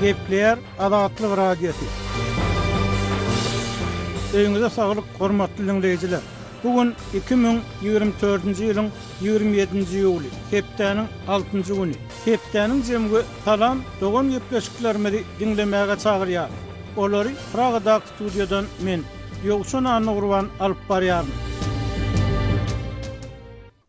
Gepleýär Azatlyk Radiosy. Öýüňize saglyk, hormatly diňleýjiler! Bu gün 2024-nji ýylyň 27-nji iýuly, hepdäniň altynjy güni. Hepdäniň jemi we Salam, dogan gepleşiklerimizi diňlemäge çagyrýarys. Olary Pragadaky studiýadan men, Ýowşan Annagurban alyp barýaryn.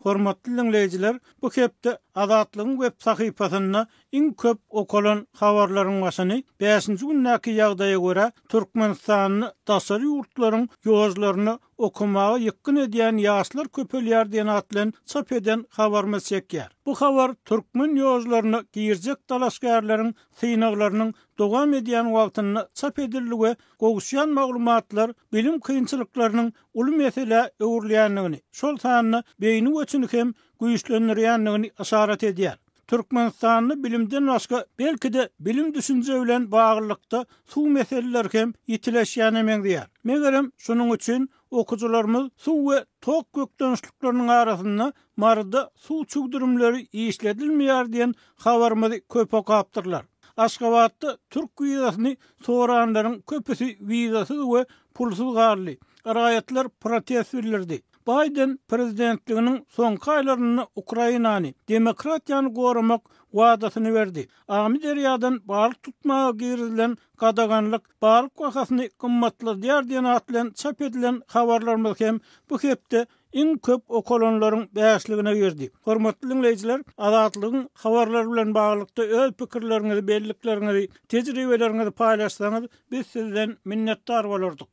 Hormatly diňleýjiler, bu hepde Azatlygyň web sahypasynda iň köp okalan habarlaryň başyny bäşinji gündäki ýagdaýa görä Türkmenistanda daşary ýurtlaryň ýožlaryna okamaga ýykgyn edýän ýaşlar köpelýär diýen at bilen çap eden habarymyz çekýär. Bu habar türkmen ýožlaryna girjek dalaşgärleriň synaglarynyň dowam edýän wagtynda çap edildi we gowuşýan maglumatlar bilim kynçylyklarynyň uly meselä öwrülýändigini, şol sanda beýni göçüni hem güýçlendirýändigini yşarat edýär. Türkmenistanda bilimden başga, belki-de bilim-düşünje bilen baglylykda suw meseleleri hem ýitileşýäne meňzeýär. Megerem, şunuň üçin okyjylarymyz suw we tok bökdençlikleriniň arasynda Maryda suw çüwdürimleri işledilmeýär diýen habarymyzy köp okapdyrlar. Aşgabatda türk wizasyny soranlaryň köpüsi wizasyz we pulsuz galdy. Raýatlar protest bildirdi. Baýden prezidentliginiň soňky aýlarynda Ukrainany, demokratiýany goramak wadasyny berdi. Amyderýadan balyk tutmaga girizilen gadaganlyk balyk bahasyny gymmatladýar diýen at bilen çap edilen habarlarymyz hem bu hepde iň köp okalanlaryň bäşligine girdi. Hormatly diňleýjiler, Azatlygyň habarlary bilen baglylykda öz pikirleriňizi, bellikleriňizi, tejribeleriňizi paýlaşsaňyz, biz sizden minnetdar bolardyk.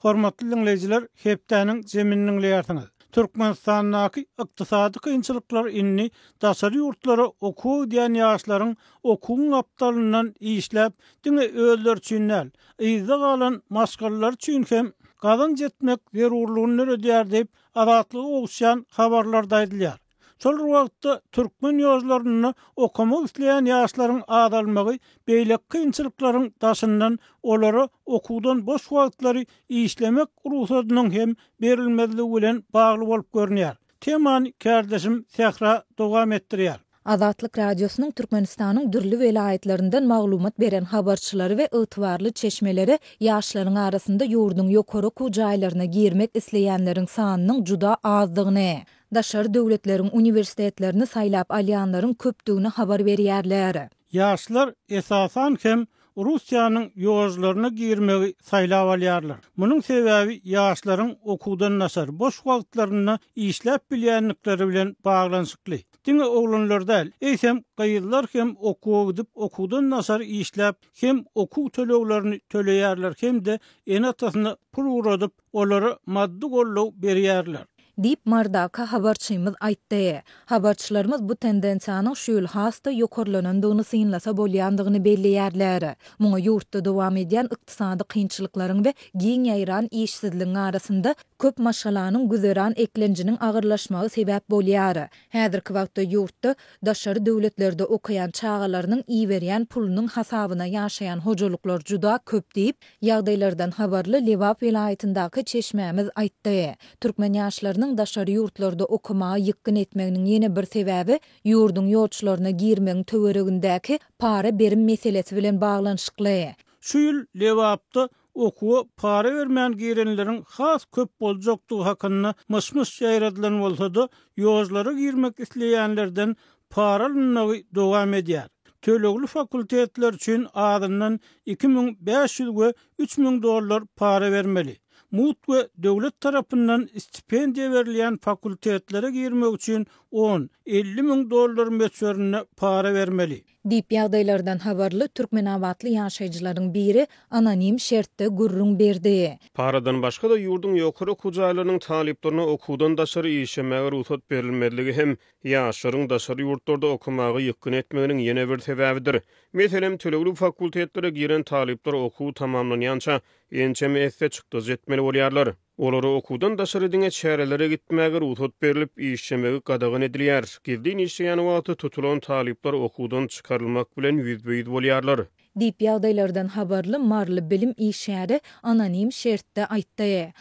Hormatly diňleýjiler, hepdäniň jemini diňleýärsiňiz. Türkmenistandaky ykdysady kynçylyklar indi daşary ýurtlara okuwa gidýän ýaşlaryň okuwyň gapdalyndan işläp, diňe özleri üçin däl, yzda galan maşgalalary üçin hem gazanç etmek zerurlygyny döredýär diýip, Azatlyga gowuşýan habarlarda aýdylýar. Şol bir wagtda, türkmen ýožlarynda okamak isleýän ýaşlaryň azalmagy beýleki kynçylyklaryň daşyndan olara okuwdan boş wagtlary işlemek rugsadynyň hem berilmezligi bilen bagly bolup görünýär. Temany kärdeşim Sähra dowam etdirýär. Azatlyk Radiosynyň Türkmenistanyň dürli welaýatlaryndan maglumat beren habarçylary we ygtybarly çeşmeleri ýaşlaryň arasynda ýurduň ýokary okuw jaýlaryna girmek isleýänleriň sanynyň juda azdygyny, daşary döwletleriň uniwersitetlerini saýlap alýanlaryň köpdügini habar berýärler. Ýaşlar, esasan hem, Russiýanyň ýožlaryna girmegi saýlap alýarlar. Munuň sebäbi ýaşlaryň okuwdan daşary, boş wagtlarynda işläp bilýändikleri bilen baglanyşykly. Diňe oglanlar däl, eýsem, gyzlar hem okuwa gidip, okuwdan daşary işläp, hem okuw töleglerini töleýärler hem-de ene-atasyna pul ugradyp, olara maddy goldaw berýärler. Diýip, Marydaky habarçymyz aýtdy. Habarçylarymyz bu tendensiýanyň şu ýyl has-da ýokarlanandygyny synlasa bolýandygyny belleýärler. Muňa ýurtda dowam edýän ykdysady kynçylyklaryň we giň ýaýran işsizligiň arasynda köp maşgalanyň güzeran eklenjiniň agyrlaşmagy sebäp bolýar. Häzirki wagtda ýurtda daşary döwletlerde okaýan çagalarynyň iberýän pulunyň hasabyna ýaşaýan hojalyklar juda köp diýip, Ýagdaýlardan habarly Lebap welaýatyndaky çeşmämiz aýtdy. Türkmen ýaşlarynyň daşary ýurtlarda okamaga ýykgyn etmeginiň ýene bir sebäbi ýurduň ýolçularyna girmegiň töweregindäki para-berim meselesi bilen baglanyşykly. Şu ýyl Lebapda okuwa para bermän girenleriň has köp boljakdygy hakynda myş-myş ýaýradylan bolsa-da, ýožlara girmek isleýänlerden para alynmagy dowam edýär. Tölegli fakultetler üçin azyndan 2500 we 3000 dollar para bermeli. Mugt we döwlet tarapyndan stipendiýa berilýän fakultetlere girmek üçin on, 50 müň dollar möçberinde para bermeli. Diýip, ýagdaýlardan habarly türkmenabatly ýaşaýjylaryň biri anonim şertde gürrüň berdi. Paradan başga-da, ýurduň ýokary okuw jaýlarynyň talyplaryna okuwdan daşary işlemäge rugsat berilmezligi hem Ýaşlaryň daşary ýurtlarda okamaga ýykgyn etmeginiň ýene bir sebäbidir. Meselem, tölegli fakultetlere giren talyplar okuw tamamlanýança ençeme esse çykdajy etmeli bolýarlar. Olara okuwdan daşary diňe çärelere gitmäge rugsat berlip, işlemegi gadagan edilýär. Gizlin işleýän wagty tutulan talyplar okuwdan çykarylmak bilen ýüzbe-ýüz bolýarlar. Diýip, ýagdaýlardan habarly maryly bilim işgäri anonim şertde aýtdy.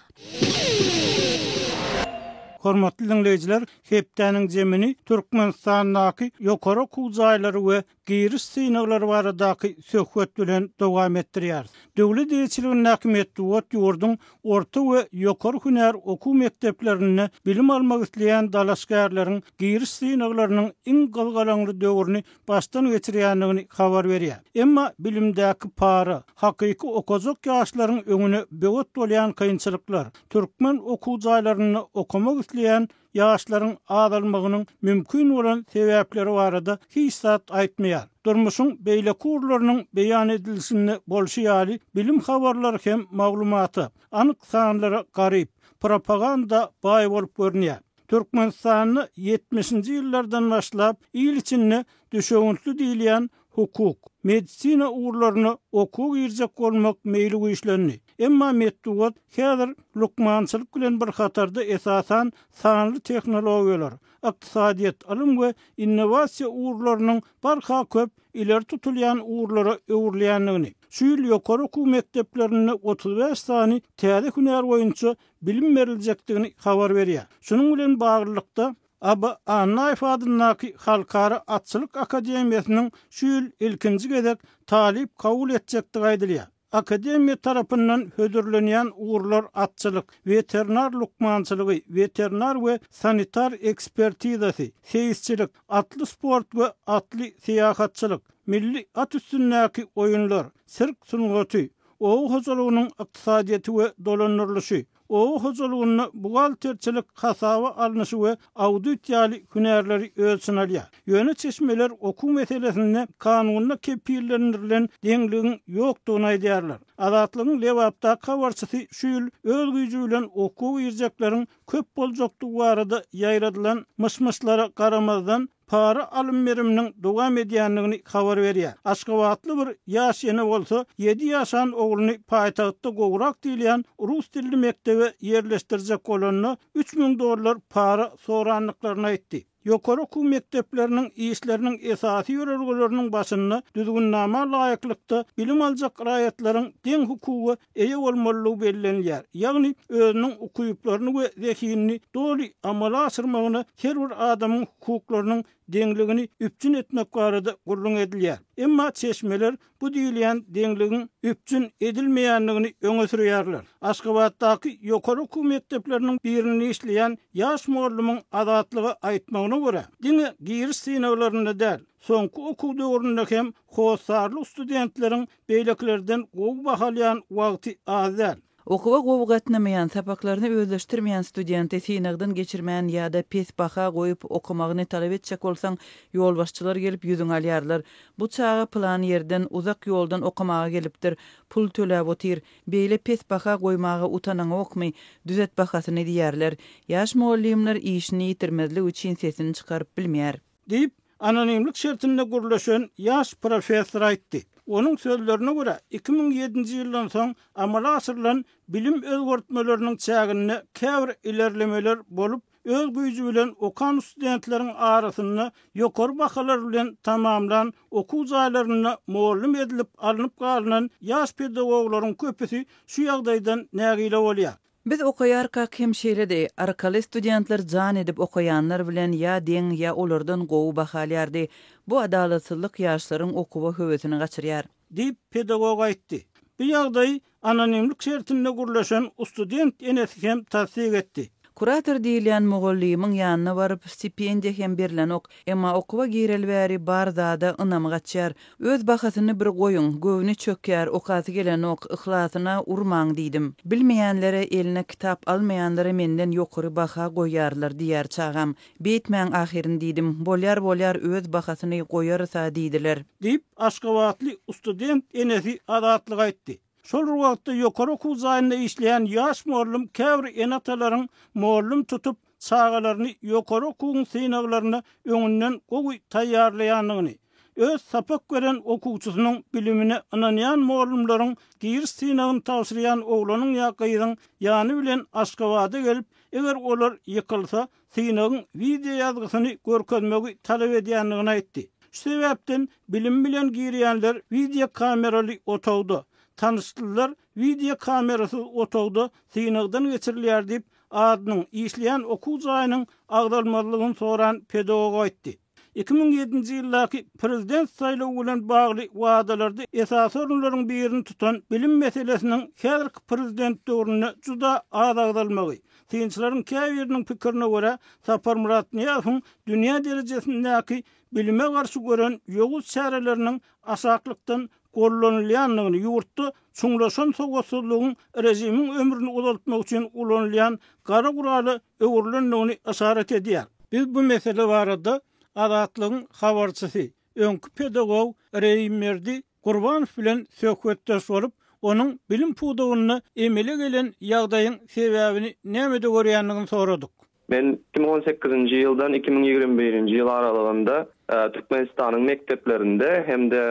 Hormatly diňleýjiler, hepdäniň jemini Türkmenistandaky ýokary okuw jaýlary we giriş synaglary baradaky söhbet bilen dowam etdirýäris. Döwlet eýeçiligindäki metbugat ýurduň orta we ýokary hünär okuw mekdeplerinde bilim almak isleýän dalaşgärleriň giriş synaglarynyň iň gyzgalaňly döwrüni başdan geçirýändigini habar berýär. Emma bilimdäki para, hakyky okajak ýaşlaryň öňüne böwet bolýan kynçylyklar, türkmen okuw jaýlarynda okamak isleýän ýaşlaryň azalmagynyň mümkin bolan sebäpleri barada hiç zat aýtmaýar. Durmuşyň beýleki ugurlarynyň beýan edilişinde bolşy ýaly, bilim habarlary hem maglumata, anyk sanlara garyp, propaganda baý bolup görünýär. Türkmenistanda ýetmişinji ýyllardan başlap il içinde düşewüntli diýilýän hukuk, medisina ugurlaryna okuwa girjek bolmak meýli güýçlendi. Emma metbugat häzir lukmançylyk bilen bir hatarda esasan sanly tehnologiýalar, ykdysadyýet, ylym we innowasiýa ugurlarynyň barha köp ileri tutulýan ugurlara öwrülýändigini, şu ýyl ýokary okuw mekdeplerinde 35 sany täze hünär boýunça bilim beriljekdigini habar berýär. Şunuň bilen baglylykda, Aba Annaýew adyndaky Halkara atçylyk akademiýasynyň şu ýyl ilkinji gezek talyp kabul etjekdigi aýdylýar. Akademiýa tarapyndan hödürlenýän ugurlar atçylyk, weterinar lukmançylygy, weterinar we sanitar ekspertizasy, seýisçilik, atly sport we atly syýahatçylyk, milli at üstündäki oýunlar, sirk sungaty, oba hojalygynyň ykdysadyýeti we dolandyrylyşy, oba hojalygynda buhgalterçilik hasaba alnyşy we audit ýaly hünärleri öz içine alýar. Ýöne çeşmeler okuw meselesinde kanunda kepillendirilen deňligiň ýokdugyny aýdýarlar. Azatlygyň Lebapdaky habarçysy şu ýyl öz güýji bilen okuwa girjekleriň köp boljakdygy barada ýaýradylan myş-myşlara garamazdan, para alym-beriminiň dowam edýändigini habar berýär. Aşgabatly bir ýaş ene bolsa, ýedi ýaşan ogluny paýtagtda gowrak diýilýän rus dilli mekdebe ýerleşdirjek bolanda, 3000 dollar para sorandyklaryny aýtdy. Ýokary okuw mekdepleriniň işleriniň esasy ýörelgeleriniň başynda düzgünnama laýyklykda bilim aljak raýatlaryň deň hukuga eýe bolmalydygy bellenilýär, ýagny özüniň ukyplaryny we zehinini doly amala aşyrmagyna her bir adamyň hukuklarynyň deňligini üpjün etmek barada gürrüň edilýär. Emma çeşmeler bu diýilýän deňligiň üpjün edilmeýändigini öňe sürýärler. Aşgabatdaky ýokary okuw mekdepleriniň birinde işleýän ýaş mugallymyň Azatlyga aýtmagyna görä, diňe giriş synaglarynda däl, soňky okuw döwründe hem hossarly studentleriň Beýlekilerden gowy baha alýan wagty az däl. Okuwa gowy gatnamaýan, sapaklaryny özleşdirmeýän studenti synagdan geçirmän ýa-da pes baha goýup okamagyny talap etjek bolsaň, ýolbaşçylar gelip ýüzüňi alýarlar. Bu çaga pylan ýerden, uzak ýoldan okamaga gelipdir, pul töläp otyr. Beýle pes baha goýmaga utanaňokmy? Düzet bahasyny diýýärler. Ýaş mugallymlar işini ýitirmezlik üçin sesini çykaryp bilmeýär. Diýip, anonimlik şertinde gürleşen ýaş professor aýtdy. Onuň sözlerine görä, 2007-nji ýyldan soň amala aşyrylan bilim özgertmeleriniň çäginde käbir ilerlemeler bolup, öz güýji bilen okan studentleriň arasynda ýokary bahalar bilen tamamlan okuw jaýlarynda mugallym edilip alnyp galynan ýaş pedagoglaryň köpüsi şu ýagdaýdan nägile bolýar. Biz okaýarkak hem şeýledi. Arkaly studentler jan edip okaýanlar bilen ýa deň, ýa olardan gowy baha alýardy. Bu adalatsyzlyk ýaşlaryň okuwa höwesini gaçyrýar. Diýip, pedagog aýtdy. Bu ýagdaýy anonimlik şertinde gürleşen student enesi hem tassyk etdi. Kurator diýilýän mugallymyň ýanyna baryp, stipendiýa hem berlenok. Emma okuwa gireli bäri bar zada ynamy gaçýar. Öz bahasyny bir goýuň, göwni çökýär, okasy gelenok, yhlasyna urmaň diýdim. Bilmeýänlere, eline kitap almaýanlara menden ýokary baha goýýarlar diýýär çagam. Beýtmäň ahyryn diýdim. Bolýar bolýar öz bahasyny goýarys-a diýdiler. Diýip, aşgabatly student enesi Azatlyga aýtdy. Şol bir wagtda ýokary okuw jaýynda işleýän ýaş mugallym käbir ene-atalaryň mugallym tutup, çagalaryny ýokary okuwyň synaglaryna öňünden gowy taýýarlaýandygyny, öz sapak beren okuwçysynyň bilimine ynanýan mugallymlaryň giriş synagyny tabşyrýan oglanyň ýa gyzyň ýany bilen Aşgabada gelip, eger olar ýykylsa, synagyň wideoýazgysyny görkezmegi talap edýändigini aýtdy. Şu sebäpden bilim bilen girýänler wideokameraly otagda, tanyşlylar wideokamerasyz otagda synagdan geçirilýär diýip, adynyň, işleýän okuw jaýynyň agzalmazlygyny soran pedagog aýtdy. 2007-nji ýyldaky prezident saýlawy bilen bagly wadalarda esasy orunlaryň birini tutan bilim meselesiniň häzirki prezident döwründe juda az agzalmagy, synçylaryň käbiriniň pikirine görä, Saparmyrat Nyýazowyň dünýä derejesindäki bilime garşy gören ýowuz çäreleriniň aşaklykdan gollanylýandygyny, ýurtda çuňlaşan sowatsyzlygyň režimiň ömrüni uzaltmak üçin ulanylýan gara gurala öwrülendigini yşarat edýär. Biz bu mesele barada Azatlygyň habarçysy, öňki pedagog Reýimberdi Gurbanow bilen söhbetdeş bolup, onuň bilim pudagynda emele gelen ýagdaýyň sebäbini nämede görýändigini soradyk. Men 2018-nji ýyldan 2021-nji ýyl aralygynda Türkmenistanyň mekdeplerinde hem-de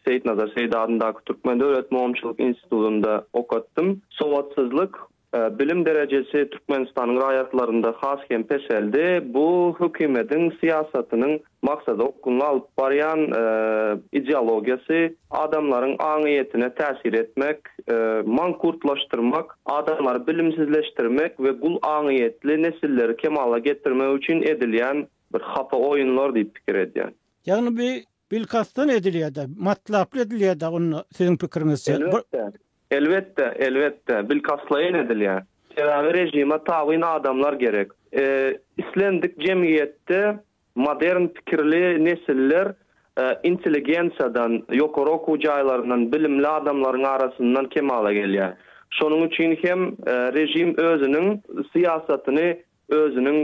Seýitnazar Seýdi adyndaky Türkmen döwlet mugallymçylyk institutynda okatdym. Sowatsyzlyk Bilim derejesi Türkmenistanyň raýatlarynda has hem peseldi. Bu hökümetiň syýasatynyň maksada okgunly alyp barýan ideologiýasy, adamlaryň aňyýetine täsir etmek, mankurtlaşdyrmak, adamlary bilimsizleşdirmek we gul aňyýetli nesilleri kemala getirmek üçin edilýän bir hapa oýunlar diýip pikir edýän. Ýagny bu Bilkastdan edilýär-dä, matlaply edilýär-dä onda siziň pikiriňizçe? Elbetde, elbetde, elbetde, bilkastlaýyn edilýär. Sebäbi režime tabyn adamlar gerek. Islendik jemgyýetde modern pikirli nesiller intelligensiýadan, ýokary okuw jaýlaryndan, bilimli adamlaryň arasyndan kemala gelýär. Şonuň üçin hem režim özüniň syýasatyny özüniň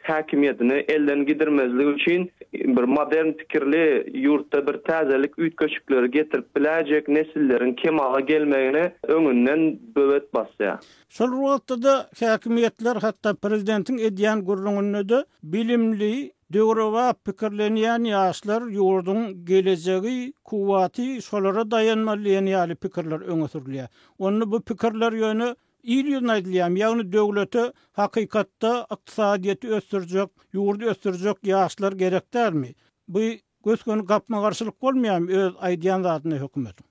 häkimiýetini elden gidirmezlik üçin bir modern pikirli ýurtda bir täzelik üýtgeşikleri getirip biläýjek nesilleriň kemala gelmegine öňünden böwet basýar. Şol bir wagtda-da häkimiýetler hatda prezidentiň edýän gürrüňinde-de bilimli, döwrebap pikirlenýän ýaşlar ýurduň gelejegi, kuwwaty şolara daýanmaly diýen ýaly pikirler öňe sürülýär. Onda bu pikirler ýöne Il ýüzüne aýdylýarmy, ýagny döwlete hakykatda ykdysadyýeti ösdürjek, ýurdy ösdürjek ýaşlar gerek dälmi? Bu gös-göni gapma-garşylyk bolmaýarmy öz aýdýan zadyna hökümetiň?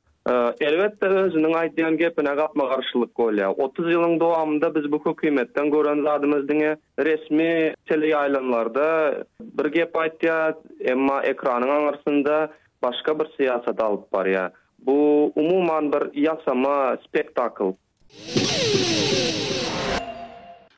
Elbetde özüniň aýdýan gepine gapma-garşylyk bolýar. 30 ýylyň dowamynda biz bu hökümetden gören zadymyz diňe resmi teleýaýlymlarda bir gep aýtýar, emma ekranyň aňyrsynda başga bir syýasat alyp barýar. Bu umuman bir ýasama spektakl.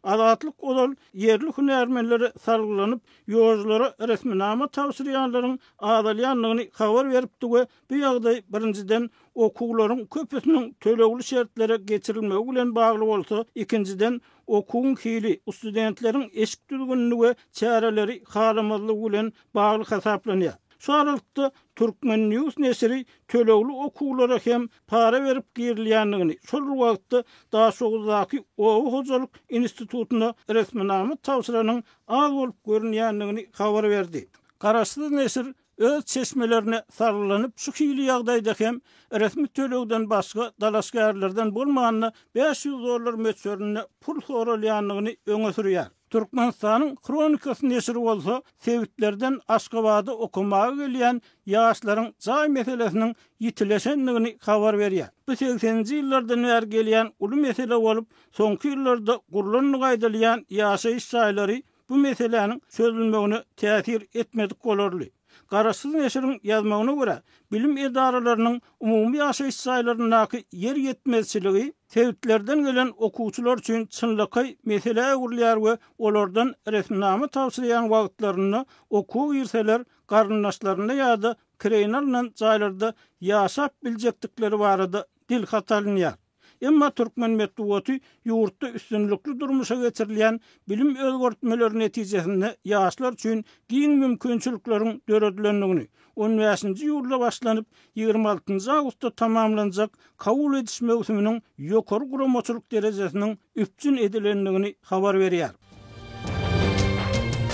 Azatlyk ozal ýerli hünärmenlere salgylanyp, ýolculara resminama tabşyrýanlaryň azalýandygyny habar beripdi we bu ýagdaý, birinjiden, okuwlaryň köpüsiniň tölegli şertlere geçirilmegi bilen bagly bolsa, ikinjiden, okuwyň hili, studentleriň eşik düzgünini we çäreleri halamazlygy bilen bagly hasaplanýar. Şu aralykda, Turkmen. News neşiri tölegli okuwlara hem para berip girilýändigini, şol bir wagtda Daşoguzdaky oba hojalyk institutyna resminama tabşyranyň az bolup görünýändigini habar berdi. Garaşsyz neşir öz çeşmelerine salgylanyp, şu hili ýagdaýda hem resmi tölegden başga dalaşgärlerden bolmanda 500 dollar möçberinde pul soralýandygyny öňe sürýär. Türkmenistanyň Hronikasy neşiri bolsa sebitlerden Aşgabada okamaga gelýän ýaşlaryň jaý meselesiniň ýitileşendigini habar berýär. Bu segseninji ýyllardan bäri gelýän uly mesele bolup, soňky ýyllarda gurlandygy aýdylýan ýaşaýyş jaýlary bu meseläniň çözülmegine täsir etmedik bolarly. Garaşsyz neşiriň ýazmagyna görä, bilim edaralarynyň umumy ýaşaýyş jaýlaryndaky ýer ýetmezçiligi sebitlerden gelen okuwçylar üçin çynlakaý meselä öwrülýär we olardan resminama tabşyrýan wagtlarynda okuwa girseler garyndaşlarynda ýa-da kireýine alnan jaýlarda ýaşap biljekdikleri barada dilhat alynýar. Emma türkmen metbugaty ýurtda üstünlikli durmuşa geçirilýän bilim özgertmeleri netijesinde ýaşlar üçin giň mümkinçilikleriň döredilendigini, on bäşinji iýulda başlanyp, 26 nji awgustda tamamlanjak kabul ediş möwsüminiň ýokary guramaçylyk derejesiniň üpjün edilendigini habar berýär.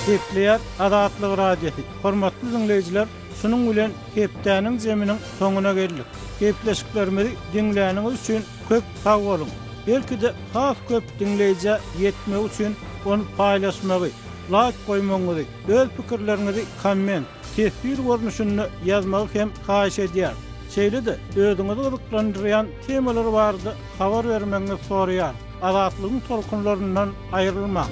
Gepleýär Azatlyk Radiosy. Hormatly diňleýjiler, şunuň bilen hepdäniň zeminiň soňuna geldik. Gepleşiklerimizi diňläniňiz üçin köp sag boluň! Belki-de has köp diňleýjä ýetmegi üçin ony paýlaşmagy, laýk goýmagyňyzy, öz pikirleriňizi komment, teswir görnüşinde ýazmagy hem haýyş edýäris. Şeýle-de özüňizi gyzyklandyrýan temalar barada habar bermegiňizi soraýarys. Azatlygyň tolkunlaryndan aýrylmaň!